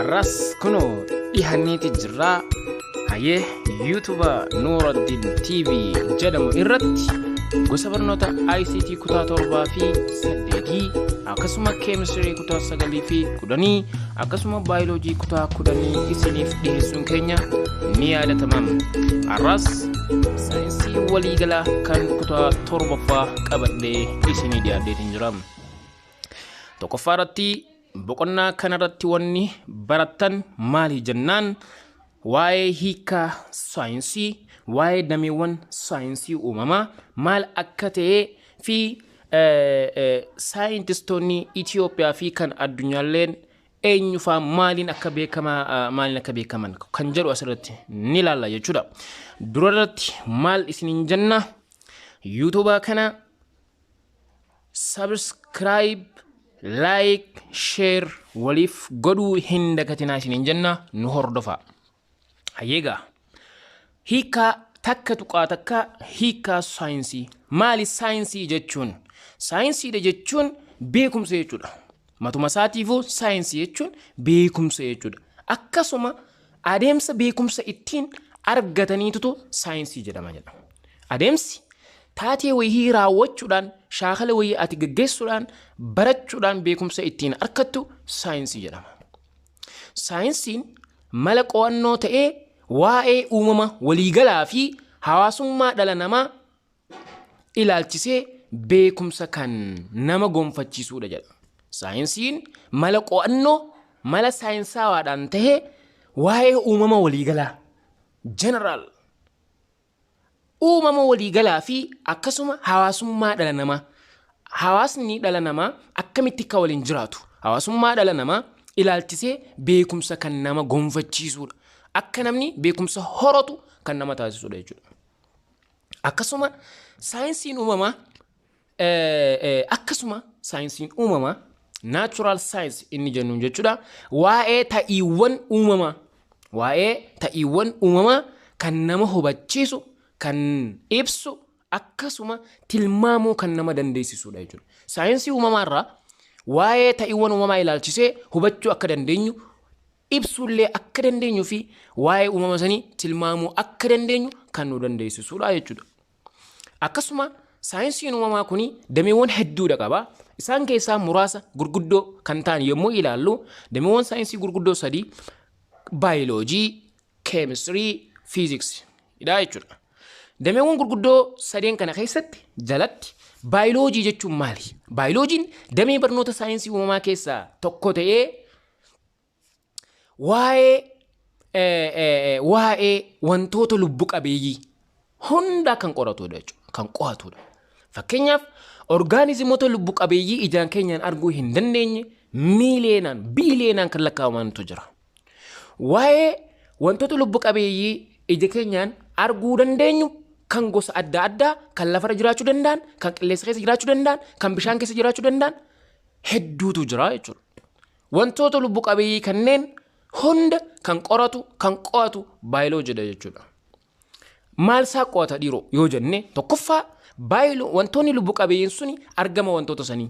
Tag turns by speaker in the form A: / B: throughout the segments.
A: Arras kunoo dhihanneeti jirraa. Hayyee, YouTube Nuuraddiin TV jedhamu irratti gosa barnoota ICT kutaa 7 fi 8, akkasuma keemistirii kutaa 9 fi 10, akkasuma baayoloojii kutaa 10 isiniif dhiheessuun keenya ni yaadatama. Har'as saayinsii waliigalaa kan kutaa 7ffaa qabadhee isinii dhiyaadheetiin jira. Tokkoffaa irratti, boqonnaa kanarratti wanni barattan maali jennaan, waa'ee hiikaa saayinsii, waa'ee dameewwan saayinsii uumamaa maal akka ta'ee fi saayintistoonni Itoophiyaa fi kan addunyaalleen eenyufaa, maaliin akka beekamaa, maaliin akka beekaman kan jedhu asirratti ni ilaalla jechuudha. Dura irratti maal isiniin jenna? YouTube kana subscribe, like, share waliif godhuu hin dagatinaa isiniin jenna, nu hordofa. Hayyeegaa, hiikaa 1.1, hiikaa saayinsii maali? Saayinsii jechuun, saayinsiidha jechuun beekumsa jechuudha. Matuma isaatiifuu saayinsii jechuun beekumsa jechuudha. Akkasuma adeemsa beekumsa ittiin argataniitutu saayinsii jedhama jedha. Adeemsi taatee wayii raawwachuudhaan, shaakala wayii ati gaggeessuudhaan, barachuudhaan beekumsa ittiin argattu saayinsii jedhama. Saayinsiin mala qo'annoo ta'ee waa'ee uumama waliigalaa fi hawaasummaa dhala namaa ilaalchisee beekumsa kan nama gonfachiisuudha jedha. Saayinsiin mala qo'annoo mala saayinsaawaadhaan ta'ee waa'ee uumama waliigalaa, general uumama waliigalaa fi akkasuma hawaasummaa dhala namaa, hawaasni dhala namaa akkamitti akka waliin jiraatu, hawaasummaa dhala namaa ilaalchisee beekumsa kan nama gonfachiisuudha. Akka namni beekumsa horatu kan nama taasisudha jechuudha. Akkasuma saayinsiin uumamaa, akkasuma saayinsiin uumamaa, natural science inni jennuun jechuudha, waa'ee ta'iiwwan uumamaa, waa'ee ta'iiwwan uumamaa kan nama hubachiisu, kan ibsu, akkasuma tilmaamuu kan nama dandeessisudha jechuudha. Saayinsii uumamaa irraa waa'ee ta'iiwwan uumamaa ilaalchisee hubachuu akka dandeenyu, ibsuullee akka dandeenyuu fi waa'ee uumama sanii tilmaamuu akka dandeenyu kan nu dandeessisudha jechuudha. Akkasuma saayinsiin uumamaa kun dameewwan hedduudha qaba. Isaan keessaa muraasa gurguddoo kan ta'an yommuu ilaallu, dameewwan saayinsii gurguddoo sadii: baayoloojii, keemistirii, fiiziksii dha jechuudha. Dameewwan gurguddoo sadeen kana keessatti jalatti baayoloojii jechuun maali? Baayoloojiin damee barnoota saayinsii uumamaa keessaa tokko ta'ee waa'ee wantoota lubbu qabeeyyii hundaa kan qoratudha jechuudha. Kan qo'atudha. Fakkeenyaaf, orgaanizimoota lubbu qabeeyyii ijaan keenyaan arguu hin dandeenye miiliyeenaan, biiliyeenaan kan lakkaa'amantu jira. Waa'ee wantoota lubbu qabeeyyii ija keenyaan arguu dandeenyu kan gosa adda addaa, kan lafarra jiraachuu danda'an, kan qilleensa keessa jiraachuu danda'an, kan bishaan keessa jiraachuu danda'an hedduutu jira jechuudha. Wantoota lubbu qabeeyyii kanneen hunda kan qoratu, kan qo'atu baayoloojiidha jechuudha. Maal isaa qo'ata dhiiroo yoo jenne, tokkoffaa baayiloo wantoonni lubbu qabeeyyiin suni argama wantoota sanii,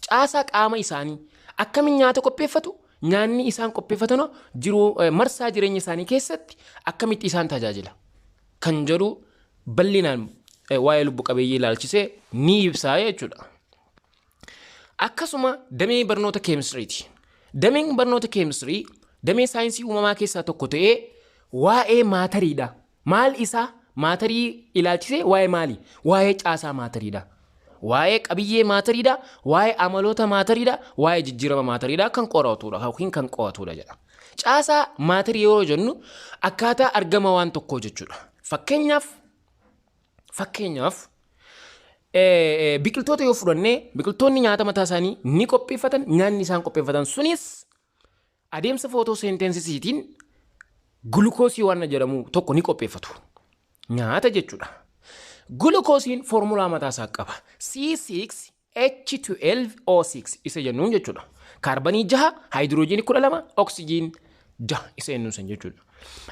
A: caasaa qaama isaanii, akkamiin nyaata qopheeffatu, nyaanni isaan qopheeffatanoo jiruu marsaa jireenya isaanii keessatti akkamitti isaan tajaajila kan jedhu bal'inaan waa'ee lubbu qabeeyyii ilaalchisee ni ibsaa jechuudha. Akkasuma damee barnoota keemistiriiti. Dameen barnoota keemistirii damee saayinsii uumamaa keessaa tokko ta'ee waa'ee maatariidha. Maal isaa maatarii ilaalchisee waa'ee maali? Waa'ee caasaa maatariidha. Waa'ee qabiyyee maatariidha. Waa'ee amaloota maatariidha. Waa'ee jijjiirama maatariidha kan qoratudha yookiin kan qo'atudha jedha. Caasaa maatarii yeroo jennu akkaataa argama waan tokkoo jechuudha. Fakkeenyaaf, biqiltoota yoo fudhannee, biqiltoonni nyaata mataa isaanii ni qopheeffatan. Nyaanni isaan qopheeffatan sunis adeemsa footooseentensisiitiin gulukoosii waan jedhamu tokko ni qopheeffatu. Nyaata jechuudha. Gulukoosiin foormulaa mataa isaa qaba. C6H12O6 isa jennuun jechuudha. Kaarbanii 6, haayidiroojiinii 12, oksijiin 6 isa jennuun san jechuudha.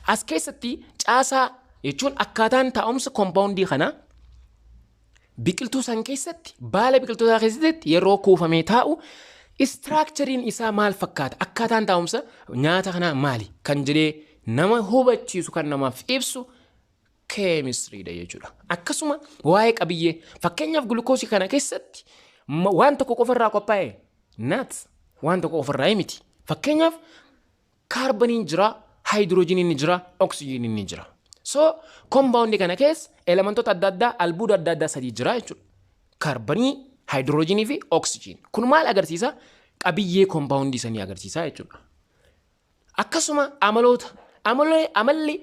A: As keessatti caasaa jechuun akkaataan taa'umsa koompaawundii kanaa biqiltuu san keessatti, baala biqiltootaa keessatti yeroo kuufamee taa'u Structureiin isaa maal fakkaata? Akkaataan taa'umsa nyaata kanaa maali? Kan jedhee nama hubachiisu, kan namaaf ibsu keemistiriidha jechuudha. Akkasuma waa'ee qabiyyee, fakkeenyaaf gulukoosii kana keessatti waan tokko qofarraa qophaa'e naat waan tokko qofarraa miti. Fakkeenyaaf kaarbaniin jira, haayidiroojiniin ni jira, oksijiiniin ni jira. So compoundii kana keessa elementoota adda addaa, albuuda adda addaa sadii jira jechuudha. Kaarbanii, haayidiroojinii fi oksijiin. Kun maal agarsiisa? Qabiyyee compoundii sanii agarsiisa jechuudha. Akkasuma amaloota, amalli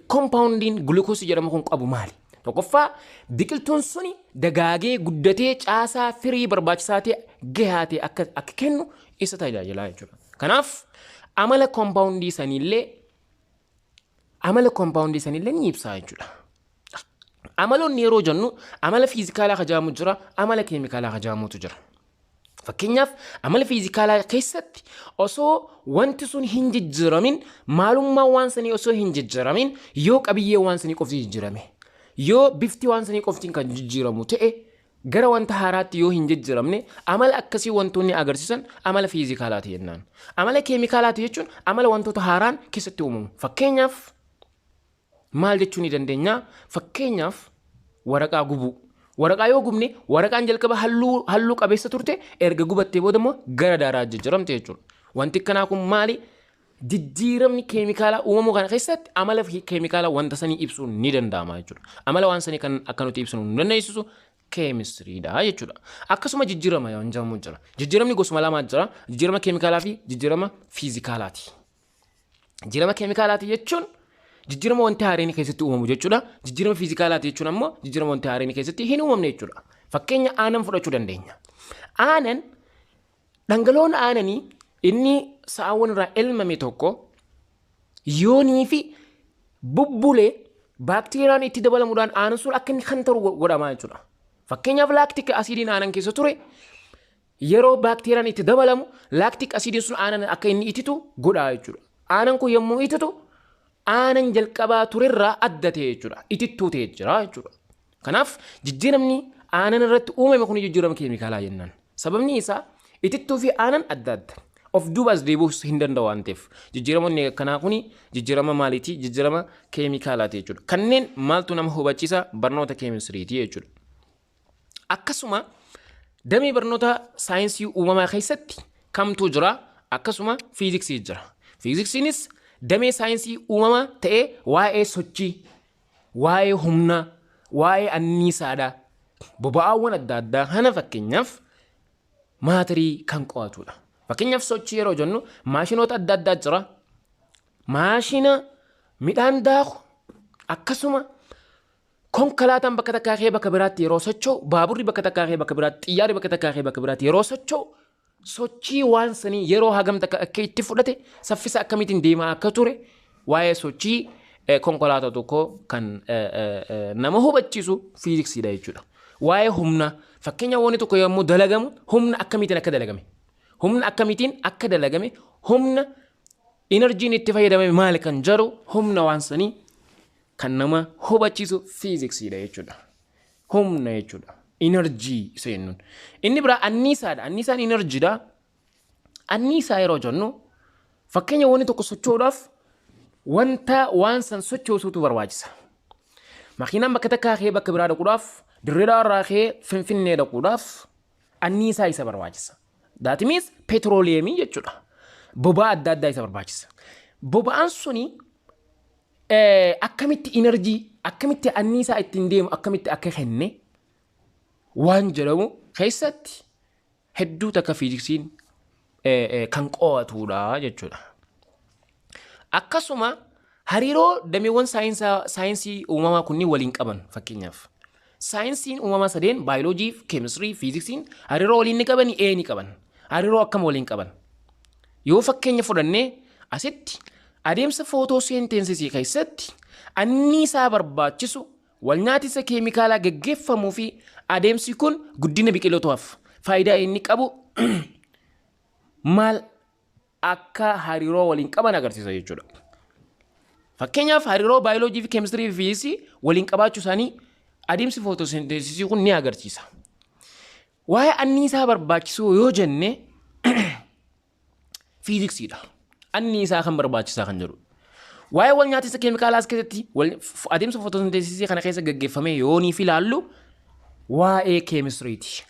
A: compoundiin gulukoosii jedhamu kun qabu maali? Tokkoffaa, biqiltuun suni dagaagee guddatee caasaa firii barbaachisaa ta'e gahaa ta'e akka kennu isa tajaajila jechuudha. Kanaaf amala compoundii saniillee ni ibsa jechuudha. Amaloonni yeroo jennu amala fiizikaalaa kajaamu jira, amala keemikaalaa kajaamutu jira. Fakkeenyaaf amala fiizikaalaa keessatti osoo wanti sun hin jijjiiramin, maalummaan waan sanii osoo hin jijjiiramin, yoo qabiyyee waan sanii qofti jijjiirame, yoo bifti waan sanii qofti kan jijjiiramu ta'e, gara wanta haaraatti yoo hin jijjiiramne, amala akkasii wantoonni agarsiisan amala fiizikaalaati jennaan. Amala keemikaalaati jechuun amala wantoota haaraan keessatti uumamu. Fakkeenyaaf maal jechuu ni dandeenya? Fakkeenyaaf waraqaa gubuu. Waraqaa yoo gubne, waraqaan jalqaba halluu qabeessa turte, erga gubattee booda immoo gara daaraa jijjiiramte jechuudha. Wanti akkanaa kun maali? Jijjiiramni keemikaalaa uumamuu kana keessatti amala keemikaalaa wanta sanii ibsuun ni danda'ama jechuudha. Amala waan sanii kan akka nuti ibsinu nu dandeessisu keemistiriidha jechuudha. Akkasuma jijjiirama yoo jedhamu jira. Jijjiiramni gosuma lamaa jira. Jijjiirama keemikaalaa fi jijjiirama fiizikaalaati. Jijjiirama keemikaalaati jechuun jijjiirama wanti haareen keessatti uumamu jechuudha. Jijjiirama fiizikaalaati jechuun ammoo jijjiirama wanti haareen keessatti hin uumamne jechuudha. Fakkeenya aannan fudhachuu dandeenya. Aannan, dhangala'oon aananii inni sa'aawwan irraa elmame tokko yoonii fi bubbulee baakteeriyaan itti dabalamuudhaan aannan sun akka inni kan taru godhamaa jechuudha. Fakkeenyaaf lactic acidiin aannan keessa ture yeroo baakteeriyaan itti dabalamu lactic acidiin sun aannan akka inni ititu godhaa jechuudha. Aannan kun yommuu ititu aannan jalqabaa turerraa adda ta'e jechuudha. Itittuu ta'e jira jechuudha. Kanaaf jijjiiramni aannan irratti uumame kun jijjiirama keemikaalaa jennaan. Sababni isaa itittuu fi aannan adda adda. Of duuba as deebi'uus hin danda'u waan ta'eef. Jijjiiramoonni akkanaa kuni jijjiirama maaliiti? Jijjiirama keemikaalaati jechuudha. Kanneen maaltu nama hubachiisa? Barnoota keemistiriiti jechuudha. Akkasuma damee barnoota saayinsii uumamaa keessatti kamtu jira? Akkasuma fiiziksii jira. Fiiziksiinis damee saayinsii uumamaa ta'ee waa'ee sochii, waa'ee humnaa, waa'ee anniisaadhaa, boba'aawwan adda addaa kana, fakkeenyaaf matterii kan qo'atudha. Fakkeenyaaf sochii yeroo jennu maashinoota adda addaa jira. Maashina midhaan daaku, akkasuma konkolaataan bakka takkaa ka'ee bakka biraatti yeroo socho'u, baaburri bakka takkaa ka'ee bakka biraatti, xiyyaarri bakka takkaa ka'ee bakka biraatti yeroo socho'u, sochii waan sanii yeroo hagam takka akka itti fudhate, saffisa akkamiitiin deemaa akka ture, waa'ee sochii konkolaataa tokko kan nama hubachiisu fiiziksiidha jechuudha. Waa'ee humna, fakkeenya wanni tokko yommuu dalagamu humna akkamiitiin akka dalagame, humna akkamiitiin akka dalagame, humna energyiin itti fayyadamame maali kan jedhu, humna waan sanii kan nama hubachiisu fiiziksiidha jechuudha. Humna jechuudha. Energy isa jennuun. Inni biraa anniisaadha. Anniisaan energyiidha. Anniisaa yeroo jennu, fakkeenya wanni tokko socho'uudhaaf wanta waan san sochoosuutu barbaachisa. Makiinaan bakka takkaa ka'ee bakka biraa dhaquudhaaf, Dirree irraa ka'ee Finfinnee dhaquudhaaf anniisaa isa barbaachisa. That means petroleumii jechuudha. Boba'aa adda addaa isa barbaachisa. Boba'aan suni akkamitti energy, akkamitti anniisaa ittiin deemu, akkamitti akka kenne waan jedhamu keessatti hedduu takka fiiziksiin kan qo'atudha jechuudha. Akkasuma hariiroo dameewwan saayinsii uumamaa kunniin waliin qaban, fakkeenyaaf. Saayinsiin uumamaa sadeen, baayoloojii, keemistirii, fiiziksiin, hariiroo waliin ni qabanii? Ee, ni qaban. Hariiroo akkam waliin qaban? Yoo fakkeenya fudhannee asitti adeemsa photosynthesisii keessatti anniisaa barbaachisu walnyaatisa keemikaalaa geggeeffamuu fi adeemsi kun guddina biqilootaaf faayidaa inni qabu maal akka hariiroo waliin qaban agarsiisa jechuudha. Fakkeenyaaf hariiroo baayoloojii fi keemistirii fi fiiziksii waliin qabaachuu isaanii adeemsi photosynthesisii kun ni agarsiisa. Waa'ee anniisaa barbaachisuu yoo jenne, fiiziksiidha. Anniisaa kan barbaachisaa kan jedhu. Waa'ee wal nyaatisa keemikaalaas keessatti adeemsa footosinteesisii kana keessa gaggeeffame yooniif ilaallu, waa'ee keemistiriiti.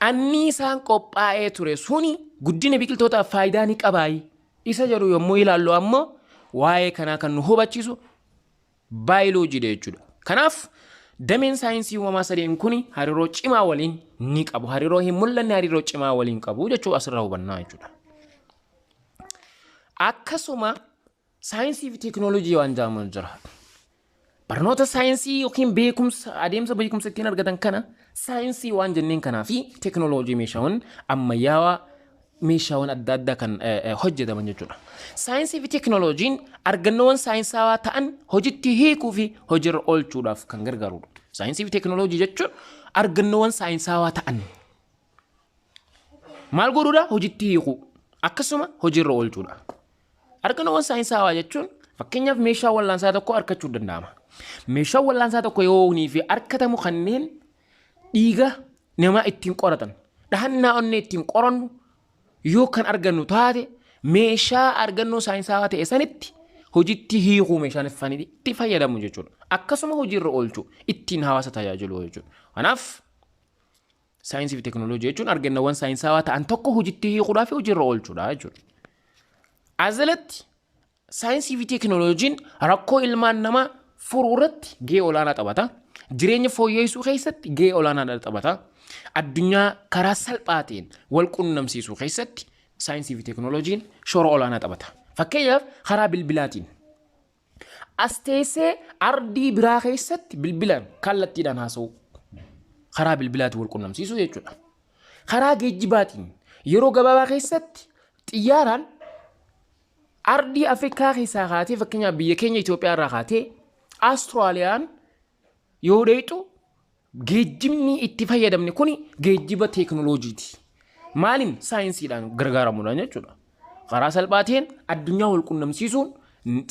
A: Anniisaan qophaa'ee ture suni guddina biqiltootaaf faayidaa ni qabaayi isa jedhu yommuu ilaallu ammoo, waa'ee kanaa kan nu hubachiisu baayoloojiidha jechuudha. Kanaaf dameen saayinsii uumamaa sadeen kun hariiroo cimaa waliin ni qabu. Hariiroo hin mul'anne, hariiroo cimaa waliin qabu jechuudha, asirraa hubannaa jechuudha. Akkasuma saayinsii fi teekinooloojii waan jedhamu jira. Barnoota saayinsii yookiin beekumsa, adeemsa beekumsa ittiin argatan kana saayinsii waan jenneen kanaa fi teekinooloojii, meeshaawwan ammayyaawaa, meeshaawwan adda addaa kan hojjetaman jechuudha. Saayinsii fi teekinooloojiin argannoowwan saayinsaawaa ta'an hojitti hiikuu fi hojiirra oolchuudhaaf kan gargaarudha. Saayinsii fi teekinooloojii jechuun argannoowwan saayinsaawaa ta'an maal godhuudha? Hojitti hiikuu, akkasuma hojiirra oolchuudha. Argannoowwan saayinsaawaa jechuun fakkeenyaaf meeshaa wallaansaa tokko argachuu danda'ama. Meeshaan wallaansaa tokko yoo fi argatamu, kanneen dhiiga namaa ittiin qoratan, dhahannaa onnee ittiin qorannu yoo kan argannu taate, meeshaa argannoo saayinsaawaa ta'e sanitti hojitti hiikuu, meeshaan itti fayyadamu jechuudha. Akkasuma hojiirra oolchuu, ittiin hawaasa tajaajilu jechuudha. Kanaaf saayinsii fi teekinooloojii jechuun argannoowwan saayinsaawaa ta'an tokko hojitti hiikuudhaa fi hojiirra oolchuudha jechuudha. Asalatti saayinsii fi teekinooloojiin rakkoo ilmaan namaa furuu irratti gahee olaanaa taphata. Jireenya fooyyessuu keessatti gahee olaanaa taphata. Addunyaa karaa salphaa ta'een wal qunnamsiisuu keessatti saayinsii fi teekinooloojiin shoora olaanaa taphata. Fakkeenyaaf karaa bilbilaatiin as teessee ardii biraa keessatti bilbilaan kallattiidhaan haasa'uu, karaa bilbilaatiin wal qunnamsiisuu jechuudha. Karaa geejjibaatiin yeroo gabaabaa keessatti xiyyaaraan ardii Afrikaa keessaa kaatee, fakkeenyaaf biyya keenya Itoophiyaa irraa kaatee Austraaliyaan yoo dheexu, geejjibni itti fayyadamne kuni geejjiba teekinooloojiiti. Maaliin? Saayinsiidhaan gargaaramuudhaan jechuudha. Karaa salphaa ta'een addunyaa wal qunnamsiisuun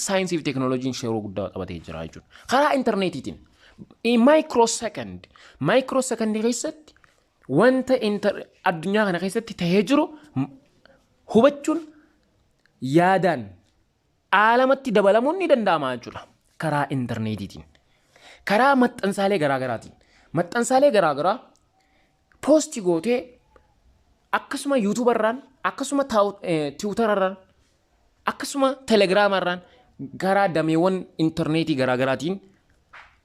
A: saayinsii fi teekinooloojiin shoora guddaa taphatee jira jechuudha. Karaa intarneetiitiin microsecond keessatti wanta addunyaa kana keessatti tahee jiru hubachuun, yaadaan aalamatti dabalamuun ni danda'ama jechuudha. Karaa intarneetiitiin. Karaa maxxansaalee garaagaraatiin. Maxxansaalee garaagaraa post gootee, akkasuma YouTuberraan, akkasuma Twitterarraan, akkasuma Telegramarraan, karaa dameewwan intarneetii garaagaraatiin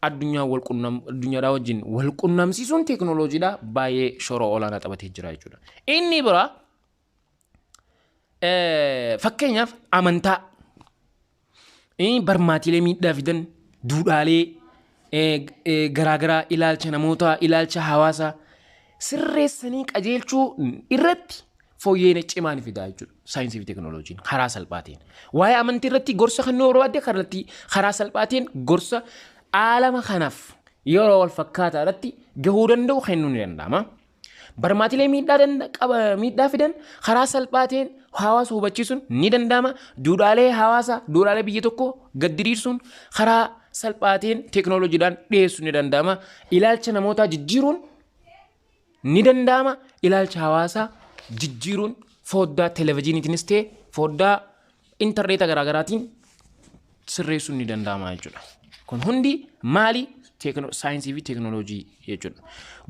A: addunyaa wal qunnam addunyaadhaa wajjin wal qunnamsiisuun teekinooloojiidha baay'ee shoora olaanaa taphatee jira jechuudha. Inni biraa fakkeenyaaf amantaa, barmaatilee miidhaa fidan, duudhaalee garaagaraa, ilaalcha namootaa, ilaalcha hawaasaa sirreessanii qajeelchuu irratti fooyyeen cimaa ni fidaa jechuudha. Saayinsii fi teekinooloojiin karaa salphaatiin. Waa'ee amantii irratti gorsa kan nu barbaadde karaa salphaatiin gorsa aalama kanaaf yeroo wal fakkaataa irratti gahuu danda'u kennuu ni danda'ama. Barmaatilee miidhaa fidan karaa salphaatiin hawaasa hubachiisuun ni danda'ama. Duudhaalee hawaasaa, duudhaalee biyya tokkoo gad diriirsuun karaa salphaatiin teekinooloojiidhaan dhiyeessuun ni danda'ama. Ilaalcha namootaa jijjiiruun ni danda'ama. Ilaalcha hawaasaa jijjiiruun foddaa televezyiiniitiinis ta'e foddaa intarneeta garaagaraatiin sirreessuun ni danda'ama jechuudha. Kun hundi maali? Saayinsii fi teekinooloojii jechuudha.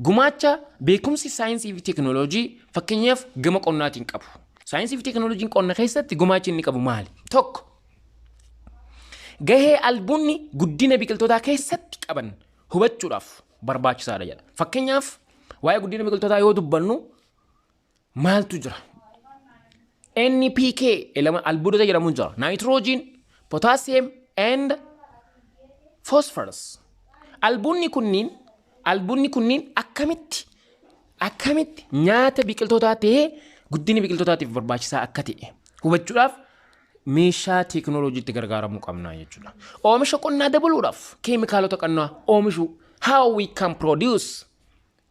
A: Gumaacha beekumsi saayinsii fi teekinooloojii fakkeenyaaf gama qonnaatiin qabu. Saayinsii fi teekinooloojiin qonna keessatti gumaachi inni qabu maali? Tokko, gahee albuunni guddina biqiltootaa keessatti qaban hubachuudhaaf barbaachisaadha jedha. Fakkeenyaaf waa'ee guddina biqiltootaa yoo dubbannu maaltu jira? NPK albuudota jedhamu jira. Nitrogen, potassium and phosphorus. Albuunni kunniin akkamitti nyaata biqiltootaa ta'ee guddina biqiltootaatiif barbaachisaa akka ta'e hubachuudhaaf meeshaa teekinooloojiitti gargaaramuu qabna jechuudha. Oomisha qonnaa dabaluudhaaf keemikaalota qonnaa oomishuu, how we can produce,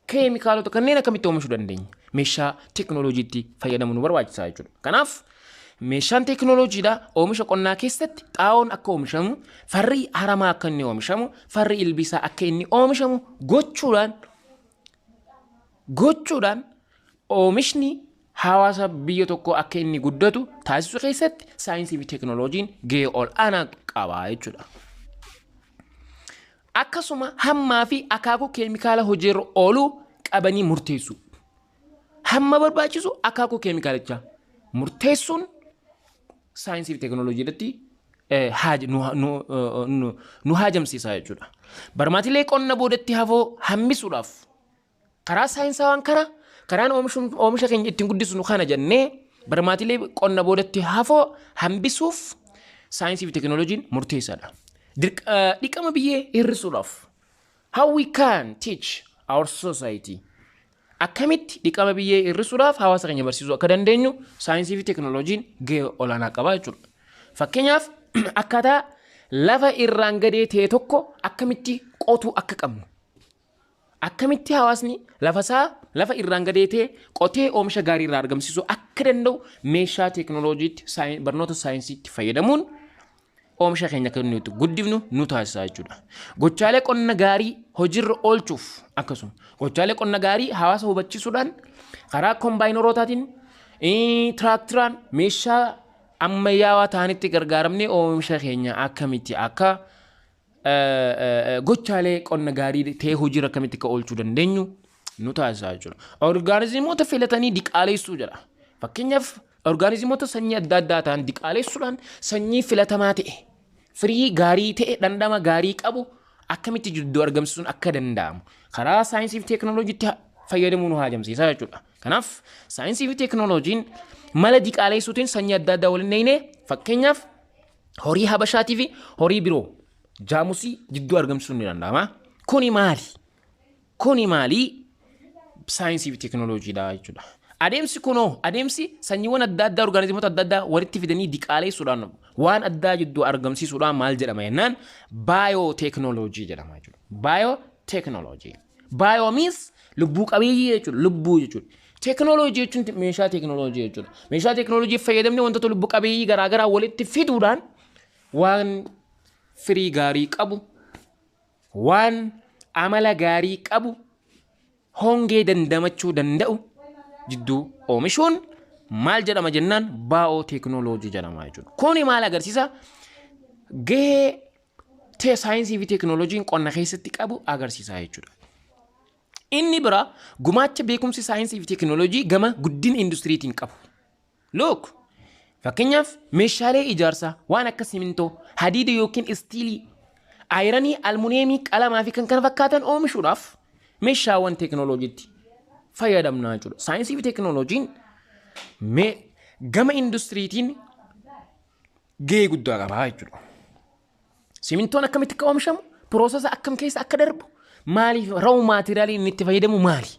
A: keemikaalota kanneen akkamitti oomishuu dandeenya, meeshaa teekinooloojiitti fayyadamuu nu barbaachisaa jechuudha. Kanaaf meeshaan teekinooloojiidha oomisha qonnaa keessatti xaa'oon akka oomishamu, farri haramaa akka inni oomishamu, farri ilbiisaa akka inni oomishamu gochuudhaan gochuudhaan oomishni hawaasa biyya tokkoo akka inni guddatu taasisuu keessatti saayinsii fi teekinooloojiin gahee ol aanaa qaba jechuudha. Akkasuma hammaa fi akaakuu keemikaala hojiirra ooluu qabanii murteessu. Hamma barbaachisu akaakuu keemikaalichaa murteessuun saayinsii fi teekinooloojii irratti nu haajamsiisa jechuudha. Barmaatilee qonna boodatti hafoo hambisuudhaaf karaa saayinsawaan kana karaan oomisha keenya ittiin guddisnu kana jennee barmaatilee qonna boodatti hafoo hambisuuf saayinsii fi teekinooloojiin murteessaadha. Dhiqama biyyee hir'isuudhaaf, how we can teach our society, akkamitti dhiqama biyyee hir'isuudhaaf hawaasa keenya barsiisuu akka dandeenyu saayinsii fi teekinooloojiin gahee olaanaa qaba jechuudha. Fakkeenyaaf, akkaataa lafa irraan gadee ta'e tokko akkamitti qotuu akka qabnu, akkamitti hawaasni lafa isaa lafa irraan gadee ta'e qotee oomisha gaarii irraa argamsiisuu akka danda'u meeshaa teekinooloojiitti, barnoota saayinsiitti fayyadamuun oomisha keenya akka nuti guddifnu nu taasisa jechuudha. Gochaalee qonna gaarii hojiirra oolchuuf, akkasuma gochaalee qonna gaarii hawaasa hubachiisuudhaan karaa kombaayinarootaatiin, tiraaktiraan, meeshaa ammayyaawaa ta'anitti gargaaramnee oomisha keenya akkamitti akka gochaalee qonna gaarii ta'ee hojiirra akkamitti akka oolchuu dandeenyu nu taasisa jechuudha. Orgaanizimoota filatanii diqaaleessuu jedha. Fakkeenyaaf, orgaanizimoota sanyii adda addaa ta'an diqaaleessuudhaan sanyii filatamaa ta'e, firii gaarii ta'e, dhandhama gaarii qabu akkamitti jidduu argamsiisuun akka danda'amu karaa saayinsii fi teekinooloojiitti fayyadamuu nu haajamsiisa jechuudha. Kanaaf saayinsii fi teekinooloojiin mala diqaaleessuutiin sanyii adda addaa waliin neeyinee, fakkeenyaaf horii habashaatii fi horii biroo jaamusii jidduu argamsiisuun ni danda'ama. Kuni maali? Kuni maali? Saayinsii fi teekinooloojiidha jechuudha. Adeemsi kunoo, adeemsi sanyiiwwan adda addaa, orgaanizimoota adda addaa walitti fidanii diqaaleessuudhaan waan addaa jidduu argamsiisuudhaan maal jedhama jennaan, baayooteekinooloojii jedhama jechuudha. Baayooteekinooloojii. Bio means lubbuu qabeeyyii jechuudha. Lubbuu jechuudha. Teekinooloojii jechuun meeshaa teekinooloojii jechuudha. Meeshaa teekinooloojii fayyadamnee wantoota lubbuu qabeeyyii garaagaraa walitti fiduudhaan waan firii gaarii qabu, waan amala gaarii qabu, hongee dandamachuu danda'u jidduu oomishuun maal jedhama jennaan, baayooteekinooloojii jedhama jechuudha. Kuni maal agarsiisa? Gahee saayinsii fi teekinooloojiin qonna keessatti qabu agarsiisa jechuudha. Inni bira gumaacha beekumsi saayinsii fi teekinooloojii gama guddina industiriitiin qabu. Look, fakkeenyaaf meeshaalee ijaarsaa waan akka simintoo, hadiida yookiin istiilii, ayiranii, almuneemii, qalamaa fi kan kana fakkaatan oomishuudhaaf meeshaawwan teekinooloojiitti fayyadamna jechuudha. Saayinsii fi teekinooloojiin gama industiriitiin gahee guddaa qaba jechuudha. Simintoon akkamitti akka oomishamu, process akkam keessa akka darbu, maaliif raw materialii inni itti fayyadamu maali?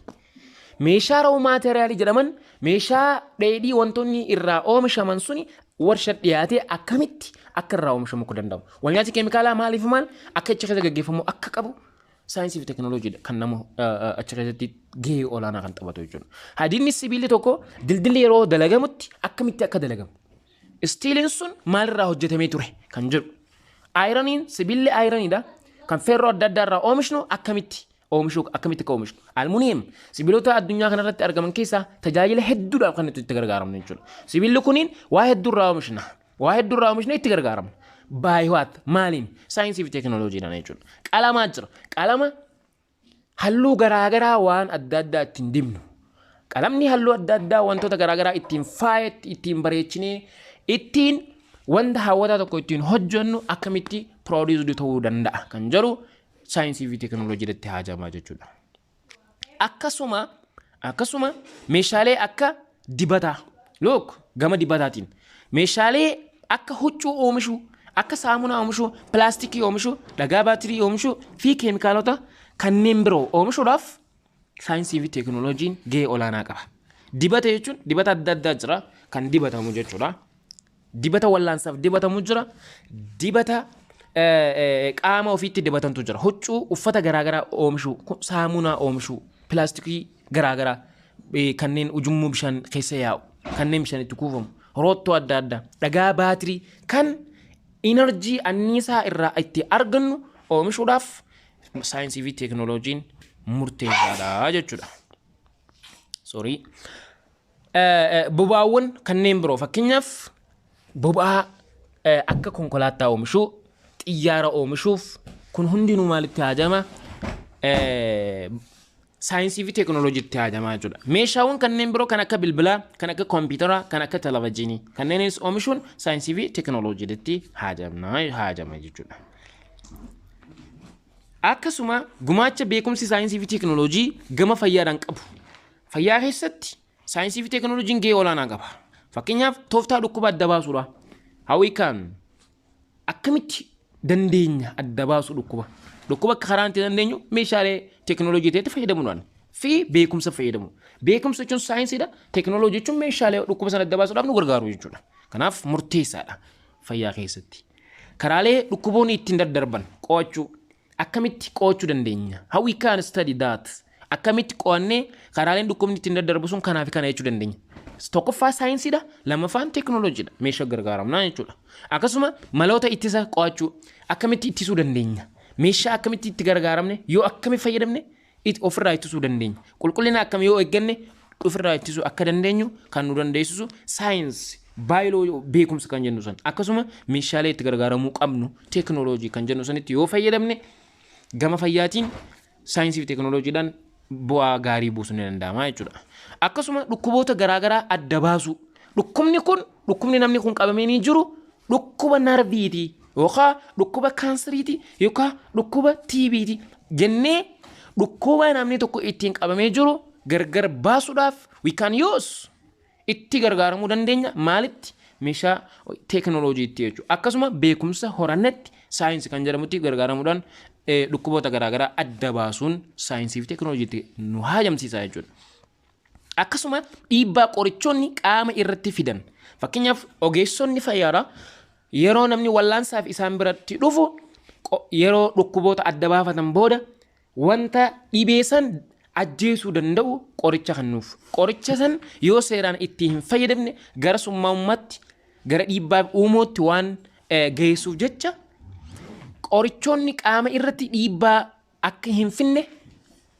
A: Meeshaa raw materialii jedhaman, meeshaa dheedhii wantoonni irraa oomishaman suni warshaa dhiyaatee akkamitti akka irraa oomishamu akka danda'amu. Walnyaati keemikaalaa maaliif maal akka achi keessa gaggeeffamu akka qabu saayinsii fi teekinooloojiidha kan nama achi keessatti gahee olaanaa kan taphatu jechuudha. Hadiidni sibiilli tokko dildilli yeroo dalagamutti akkamitti akka dalagamu. Istiiliin sun maalirraa hojjetamee ture kan jedhu. Ayiraniin, sibiilli ayiraniidha. Kan feerroo adda addaa irraa oomishnu akkamitti oomishuu, akkamitti akka oomishnu. Almuuniyeem sibiilota addunyaa kanarratti argaman keessaa tajaajila hedduudhaaf kan itti gargaaramnu jechuudha. Sibiilli kuniin waa hedduu irraa oomishna. Waa hedduu irraa oomishna, itti gargaaramna. By what, maaliin? Saayinsii fi teekinooloojiidhaan jechuudha. Qalamaa jira. Qalama halluu garaagaraa waan adda addaa ittiin dibnu. Qalamni halluu adda addaa wantoota garaagaraa ittiin faayetti, ittiin bareechinee, ittiin wanta hawwataa tokko ittiin hojjennu akkamitti produced ta'uu danda'a kan jedhu saayinsii fi teekinooloojii irratti haajamaa jechuudha. Akkasuma meeshaalee akka dibataa, look, gama dibataatiin meeshaalee akka huccuu oomishuu, akka saamunaa oomishuu, pilaastikii oomishuu, dhagaa baatirii oomishuu fi keemikaalota kanneen biroo oomishuudhaaf saayinsii fi teekinooloojiin gahee olaanaa qaba. Dibata jechuun dibata adda addaa jira kan dibatamu jechuudha. Dibata wallaansaaf dibatamu jira. Dibata qaama ofiitti dibatantu jira. Huccuu, uffata garaagaraa oomishuu, saamunaa oomishuu, pilaastikii garaagaraa kanneen ujummoo bishaan keessa yaa'u, kanneen bishaan itti kuufamu, roottoo adda addaa, dhagaa baatirii kan energy, anniisaa irraa itti argannu oomishuudhaaf saayinsii fi teekinooloojiin murteessaadha jechuudha. Sorry. Boba'aawwan kanneen biroo, fakkeenyaaf boba'aa akka konkolaataa oomishuu, xiyyaara oomishuuf, kun hundinuu maalitti haajama? Saayinsii fi teekinooloojiitti haajamaa jechuudha. Meeshaawwan kanneen biroo kan akka bilbilaa, kan akka kompiitaraa, kan akka televezyiinii kanneenis oomishuun saayinsii fi teekinooloojiitti haajama jechuudha. Akkasuma gumaacha beekumsi saayinsii fi teekinooloojii gama fayyaadhaan qabu. Fayyaa keessatti saayinsii fi teekinooloojiin gahee olaanaa qaba. Fakkeenyaaf, tooftaa dhukkuba adda baasuudha. How we can, akkamitti dandeenya adda baasuu dhukkuba? Dhukkuba akka karaa itti dandeenyu meeshaalee teekinooloojii ta'etti fayyadamuudhaan fi beekumsa fayyadamu. Beekumsa jechuun saayinsiidha. Teekinooloojii jechuun meeshaalee dhukkuba sana adda baasuudhaaf nu gargaaru jechuudha. Kanaaf murteessaadha fayyaa keessatti. Karaalee dhukkuboonni ittiin daddarban qo'achuu, akkamitti qo'achuu dandeenya? How we can study that? Akkamitti qo'annee karaaleen dhukkubni ittiin daddarbu sun kanaa fi kana jechuu dandeenya? Tokkoffaa saayinsiidha, lammaffaan teekinooloojiidha. Meeshaa gargaaramnaa jechuudha. Akkasuma maloota ittisa qo'achuu, akkamitti ittisuu dandeenya? Meeshaa akkamitti itti gargaaramne, yoo akkami fayyadamne ofirraa ittisuu dandeenya? Qulqullina akkam yoo eegganne ofirraa ittisuu akka dandeenyu kan nu dandeessisu saayinsii baay'ee beekumsa kan jennu san, akkasuma meeshaalee itti gargaaramuu qabnu teekinooloojii kan jennu sanitti yoo fayyadamne, gama fayyaatiin saayinsii fi teekinooloojiidhaan bu'aa gaarii buusuun ni danda'ama jechuudha. Akkasuma dhukkuboota garaagaraa adda baasuu. Dhukkubni kun, dhukkubni namni kun qabamee ni jiru dhukkuba narviiti yookaan dhukkuba kaanseriiti yookaan dhukkuba TB'ti jennee dhukkuba namni tokko ittiin qabamee jiru gargar baasuudhaaf we can use, itti gargaaramuu dandeenya. Maalitti? Meeshaa teekinooloojiitti jechuudha. Akkasuma beekumsa horannetti saayinsii kan jedhamutti gargaaramuudhaan dhukkuboota garaagaraa adda baasuun saayinsii fi teekinooloojiitti nu haajamsiisa jechuudha. Akkasuma dhiibbaa qorichoonni qaama irratti fidan. Fakkeenyaaf, ogeessonni fayyaadha yeroo namni wallaansaaf isaan biratti dhufu, yeroo dhukkuboota adda baafatan booda wanta dhibee san ajjeesuu danda'u qoricha kennuuf. Qoricha san yoo seeraan itti hin fayyadamne gara summaa'ummaatti, gara dhiibbaa uumuutti waan geessuuf jecha, qorichoonni qaama irratti dhiibbaa akka hin finne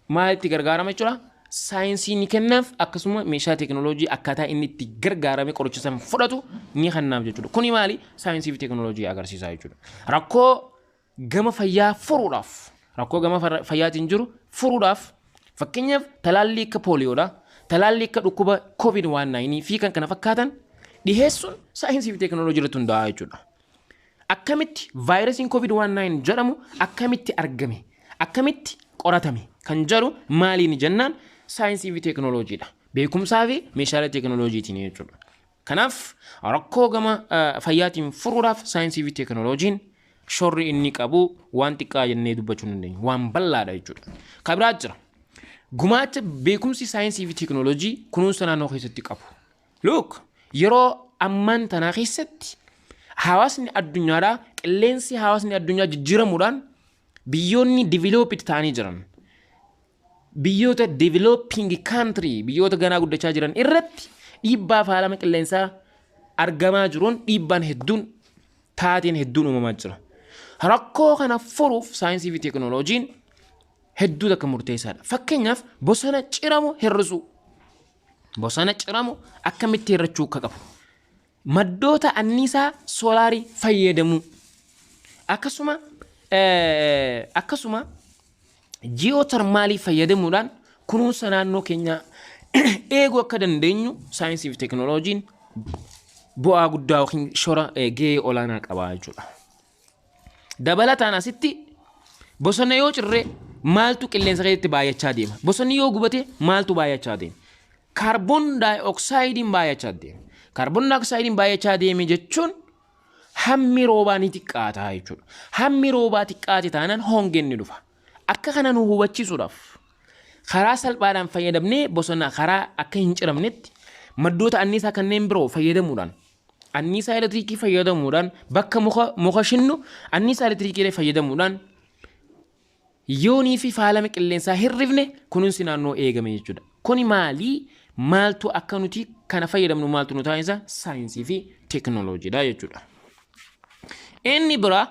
A: maalitti gargaarama jechuudha? Saayinsii ni kennaaf, akkasuma meeshaa teekinooloojii akkaataa inni itti gargaarame qoricha san fudhatu ni kennaaf jechuudha. Kuni maali? Saayinsii fi teekinooloojii agarsiisa jechuudha. Rakkoo gama fayyaa furuudhaaf, rakkoo gama fayyaatiin jiru furuudhaaf, fakkeenyaaf talaallii akka pooliyoodha, talaallii akka dhukkuba COVID 19 fi kan kana fakkaatan dhiheessuun saayinsii fi teekinooloojii irratti hundaa'a jechuudha. Akkamitti vaayirasiin COVID 19 jedhamu akkamitti argame, akkamitti qoratame kan jedhu maaliin jennaan, saayinsii fi teekinooloojiidha. Beekumsaa fi meeshaalee teekinooloojiitiin jechuudha. Kanaaf rakkoo gama fayyaatiin furuudhaaf saayinsii fi teekinooloojiin shorri inni qabu waan xiqqaa jennee dubbachuu hin dandeenyu. Waan bal'aadha jechuudha. Kan biraa jira. Gumaacha beekumsi saayinsii fi teekinooloojii kunuunsa naannoo keessatti qabu. Look, yeroo ammaan tanaa keessatti hawaasni addunyaadhaa, qilleensi hawaasni addunyaa jijjiiramuudhaan biyyoonni developed ta'anii jiran biyyoota developing country, biyyoota ganaa guddachaa jiran irratti dhiibbaa faalama qilleensaa argamaa jiruun dhiibbaan hedduun, taateen hedduun uumamaa jira. Rakkoo kana furuuf saayinsii fi teekinooloojiin hedduu takka murteessaadha. Fakkeenyaaf, bosona ciramu hir'isuu. Bosona ciramu akkamitti hir'achuu akka qabu. Maddoota anniisaa soolaarii fayyadamuu. Akkasuma ji'ootarmaalii fayyadamuudhaan kunuunsa naannoo keenyaa eeguu akka dandeenyu saayinsii fi teekinooloojiin bu'aa guddaa yookiin shora gahee olaanaa qaba jechuudha. Dabalataan asitti bosona yoo cirree maaltu qilleensa keessatti baay'achaa deema? Bosonni yoo gubate maaltu baay'achaa deema? Kaarboon daayoksaayidiin baay'achaa deema. Kaarboon daayoksaayidiin baay'achaa deeme jechuun hammi roobaa ni xiqqaata jechuudha. Hammi roobaa xiqqaate taanaan hongeen ni dhufa. Akka kana nu hubachiisuudhaaf karaa salphaadhaan fayyadamnee bosona karaa akka hin ciramnetti maddoota anniisaa kanneen biroo fayyadamuudhaan, anniisaa elektiriikii fayyadamuudhaan, bakka muka shinnu anniisaa elektiriikii fayyadamuudhaan yoonii fi faalama qilleensaa hirrifne kunuunsi naannoo eegame jechuudha. Kuni maalii? Maaltu akka nuti kana fayyadamnu maaltu nu taasisa? Saayinsii fi teekinooloojiidha jechuudha. Inni biraa